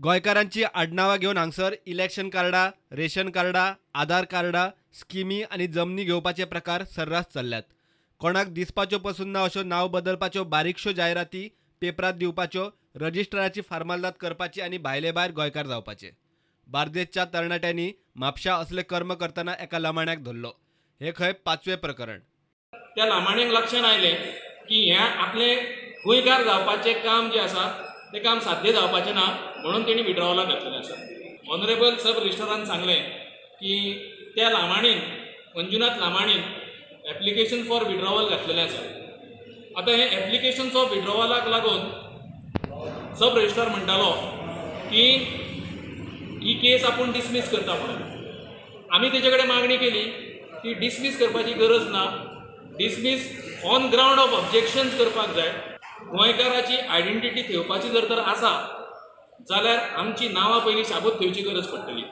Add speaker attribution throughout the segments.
Speaker 1: गोंयकारांची आडनांवां घेवन हांगसर इलेक्शन कार्डां, रेशन कार्डां, आधार कार्डां, स्किमी आनी जमनी घेवपाचे प्रकार सर्रास चल्ल्यात. कोणाक दिसपाच्यो पसून ना अश्यो नांव बदलपाच्यो बारीकश्यो जायराती पेपरांत दिवपाच्यो, रजिस्ट्राराची फार्मालदाद करपाची आनी भायले भायर गोंयकार जावपाचे. बार्देसच्या तरणाट्यांनी म्हापशा असले कर्म करतना एका लमाण्याक धरलो. हे खंय पांचवें प्रकरण.
Speaker 2: त्या लामाण्यांक लक्षांत आयलें की हें आपलें गोंयकार जावपाचें काम जें आसा तें काम साध्य जावपाचें ना म्हणून तेणी विड्रॉवलाक घातलेलें आसा. ऑनरेबल सब रजिस्ट्रारान सांगलें की त्या लामाणीन, मंजुनाथ लामाणीन एप्लिकेशन फॉर विड्रॉवल घातलेलें आसा. आतां हें एप्लिकेशन फॉर विड्रॉवलाक लागून सब रजिस्ट्रार म्हणटालो की ही केस आपूण डिसमीस करता म्हणून. आमी तेजे कडेन मागणी केली की डिसमीस करपाची गरज ना, dismiss on ground of objections करपाक जाय. गोंयकाराची आयडेंटिटी थेवपाची जर तर आसा जाल्यार आमची नांवां पयलीं शाबूत थेवची गरज पडटली.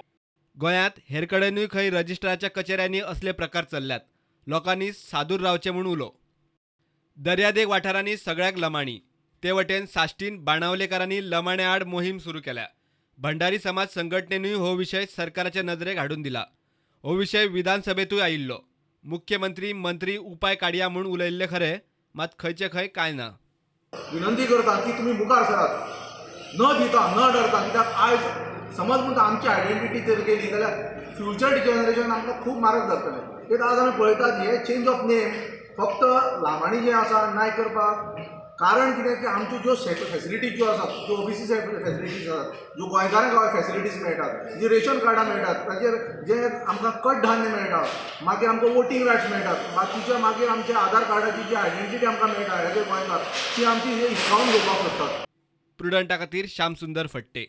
Speaker 1: गोंयांत हेर कडेनूय खंय रजिस्ट्राराच्या कचेऱ्यांनी असले प्रकार चल्ल्यात. लोकांनी सादूर रावचें म्हूण उलो. दर्यादेग वाठारांनी सगळ्याक लमाणी. ते वटेन साश्टीन बाणावलेकारांनी लमाण्या आड मोहीम सुरू केल्या. भंडारी समाज संघटनेनूय हो विशय सरकाराच्या नदरेक हाडून दिला. हो विशय विधानसभेंतूय आयिल्लो. मुख्यमंत्री, मंत्री उपाय काडया म्हूण उलयल्ले खरें, मात खंयचे खंय कांय ना.
Speaker 3: विनंती करता की तुमी मुखार सरात, न भिता, न डरता, कित्याक आयज समज म्हणटा आमची आयडेंटिटी जर गेली जाल्यार फ्युचर जनरेशन आमकां खूब मारक जातलें. कित्याक आज आमी पळयतात हे चेंज ऑफ नेम फक्त लामाणी जे आसा नाय करपाक कारण कितें की आमच्यो ज्यो फॅसिलिटीज ज्यो आसात, ज्यो ओबीसी फॅसिलिटीज आसात, ज्यो गोंयकारांक फॅसिलिटीज मेळटात, जी रेशन कार्डां मेळटात, ताजेर जे आमकां कडधान्य मेळटा, मागीर आमकां वोटींग रायट्स मेळटात, बाकीच्या मागीर आमच्या आधार कार्डाची जी आयडेंटिटी आमकां मेळटा एज ए गोंयकार, ती आमची हे हिसकावन घेवपाक सोदतात.
Speaker 1: प्रुडंटा खातीर श्यामसुंदर फट्टे.